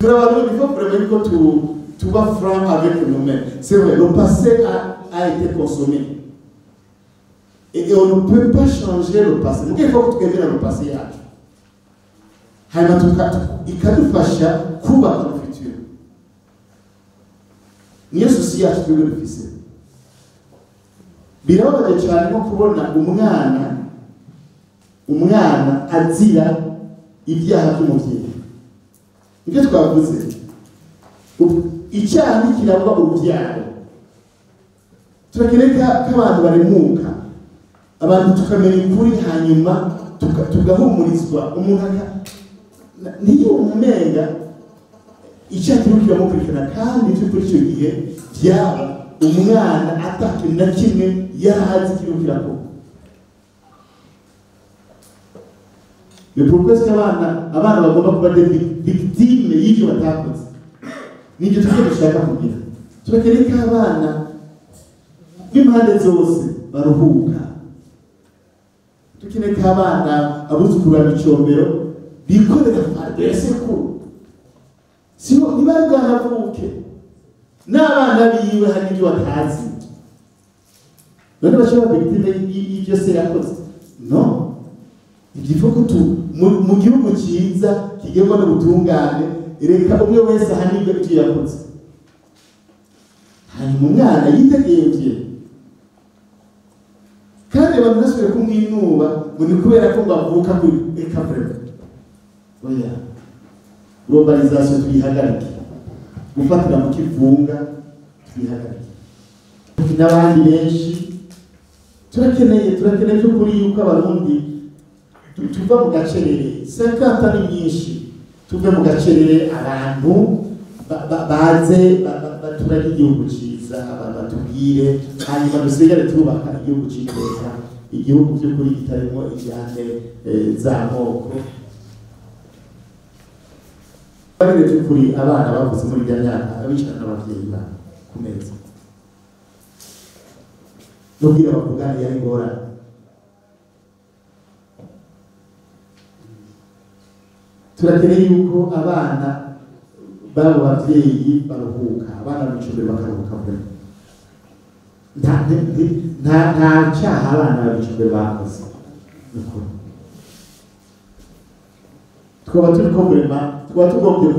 Turabarundi, il faut vraiment que tu sois franc avec nous-mêmes. C'est vrai, le passé a été consommé. Et on ne peut pas changer le passé. Donc il faut que tu aies le passé. Hanyuma ikadufasha kubaka le futur. Niyo souci yacu twebwe dufise. Birababaje cyane nko kubona umwana azira ibyaha by'umubyeyi. Ibyo twavuze, icyaha ntikirangwa urubyaro. Turakeneye ko abantu baremuka, abantu tukamenya ukuri, hanyuma tugahumurizwa. Umuntu niyo umenga icyaha kiriko kiramukurikirana, kandi by'ukuri icyo gihe byaba umwana atakintu na kimwe yarazi kiriko kirakorwa. Mais pourquoi est-ce qu'abana abana bagomba kuba des victimes y'ivyo batakoze? Nibyo twebwe dushaka kugira. Turakeneye ko abana b'impande zose baruhuka. Dukeneye ko abana abuzukuru ba Micombero bikorera farde ya sekuru. Sibo ntibari bwanavuke, n'abana biwe hari ibyo batazi. None bashobora kuba victime y'ivyo se yakoze? No. Il faut que mu gihugu cyiza kigerwa n'ubutungane, reka umwe wese ahanirwe ibyo yakoze. Hanyuma umwana yitegevye, kandi abantu basubiye kumwinuba ngo ni kubera ko bavuka kuri eka vraiment. Oya, globalisation tuyihagarike, gufatira mu kivunga tuyihagarike. N'abandi benshi turakeneye by'ukuri yuko Abarundi tuva mu gacerere. 50 ni nyinshi, tuve mu gacerere, abantu baze baturage igihugu cyiza, batubwire, hanyuma dusigare twubaka igihugu cy'iteka, igihugu by'ukuri kitarimo ijyane z'amoko. Bagire by'ukuri abana bavutse muri iriya myaka abicarana n'ababyeyi babo ku meza, nubwira bavugane yari ingorane. Turakeneye yuko abana b'abo bavyeyi baruhuka, abana b'icumbi bakaruhuka vuba. Nta cyaha abana b'icumbi bakoze. Twaba turiko vraiment, twaba tugombye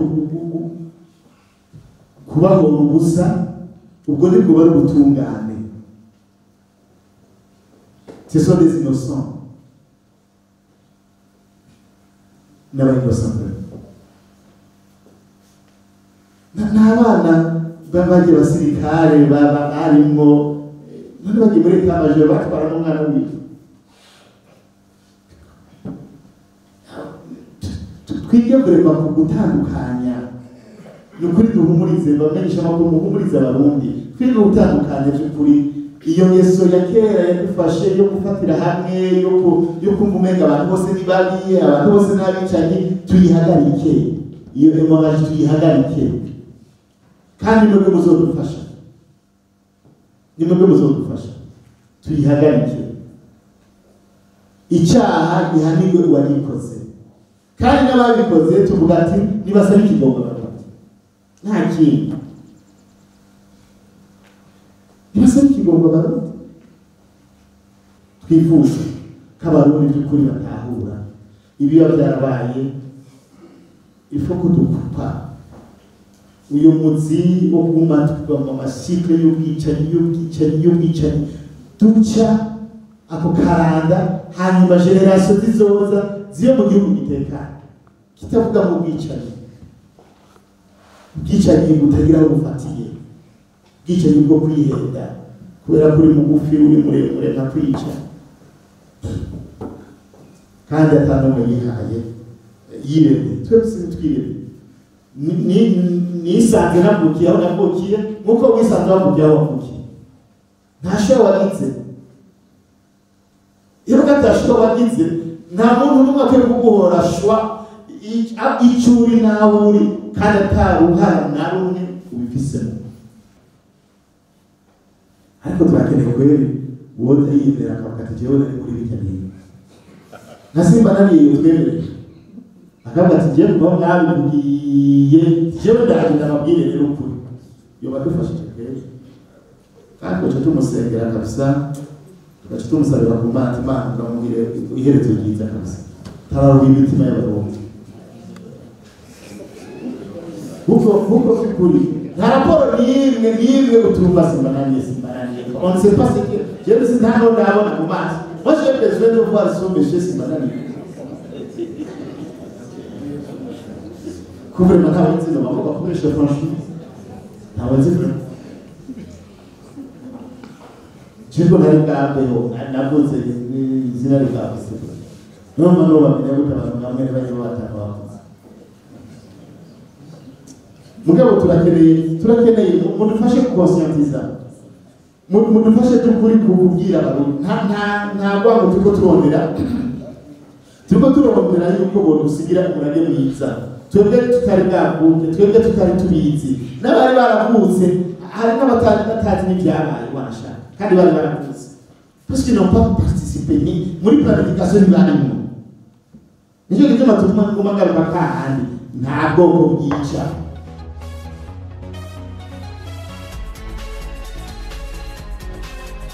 kubahora ubusa, ubwo nibwo bari ubutungane. Ce sont des innocents. N'aba innocents. N'abana babagiye abasirikare barimo, none bagiye muri état-major batwara n'umwana wiwe. Twige vraiment ku gutandukanya, ni ukuri duhumurize, bamenyesha amakuru, muhumurize Abarundi. Twige gutandukanya by'ukuri iyo ngeso ya kera yadufashe yo gufatira hamwe, yo kumva umenga abantu bose ni babi, abantu bose n'abicanyi, tuyihagarike. Iyo hémorragie tuyihagarike. Kandi nimwe muzodufasha, nimwe muzodufasha, tuyihagarike. Icyaha gihanirwe uwagikoze, kandi n'ababikoze tuvuga ati nibasabe ikigongo Abarundi, nta kindi. Nibasabe ikigongo Abarundi. Twifuza ko Abarundi by'ukuri batahura ibiba byarabaye. Il faut que dukupa uyu muzi wo kuguma tuva mu macycle y'ubwicanyi, y'ubwicanyi, y'ubwicanyi, duca ako karanda, hanyuma génération zizoza ziyo mu gihugu gitekanye, kitavuga mu bwicanyi, ubwicanyi butagira aho bufatiye, ubwicanyi bwo kwihenda kubera ko uri mugufi, uri muremure nka kwica, kandi atanumwe yihaye yiremye. Twese twiremye. Nisanze navukiye aho navukiye, nkuko wisanze wavukiye aho wavukiye. Nta shyo wagize. Iyo gatashyo wagize, nta muntu n'umwe akwiye kuguhora shwa icyo uri nawe uri, kandi ataruhara na rumwe ubifisemo. Ariko turakeneye kweri uwo yiyemera akavuga ati jewe nari muri bijya bintu. Nka Simba nariye twemereye. Akavuga ati: "Ngiye kuba mwabibwiye, jewe ndaje ndababwire rero ukuri." Yoba dufashije rero, kandi tugaca tumusengera kabisa, tugaca tumusabira ku Mana ati: "Imana, uramubwire iherezo ryiza kabisa, tabarura imitima y'Abarundi." Kuko by'ukuri nta raporo n'imwe n'imwe utumva. Simbananiye, Simbananiye, on ne sait pas ce que je ne sais, nta no ndabona mu maso. Moi, j'ai besoin de voir ce monsieur Simbananiye. Ko vraiment ntawe nzi, bavuga bakoresha, franchement ntawe nzi vraiment. Jewe nari bwambeho navuze izina ribwavuze, none no bamenya gute abantu bamwe bajya batanu bavuze? Mugabo turakeneye mudufashe conscientiser, mudufashe by'ukuri kubwira Abarundi. Nta rwango turiko turondera, turiko turondera yuko bodusigira umurage mwiza. Twebwe tutari bwavuke, twebwe tutari tubizi, n'abari baravutse, hari n'abatari batazi n'ibyabaye wanashaka kandi bari baravutse, parce qu'ils n'ont pas participé ni muri planification, ntibarimo. Nicyo gituma tuguma nguma ngaruka kahandi: nta bwoko bwica.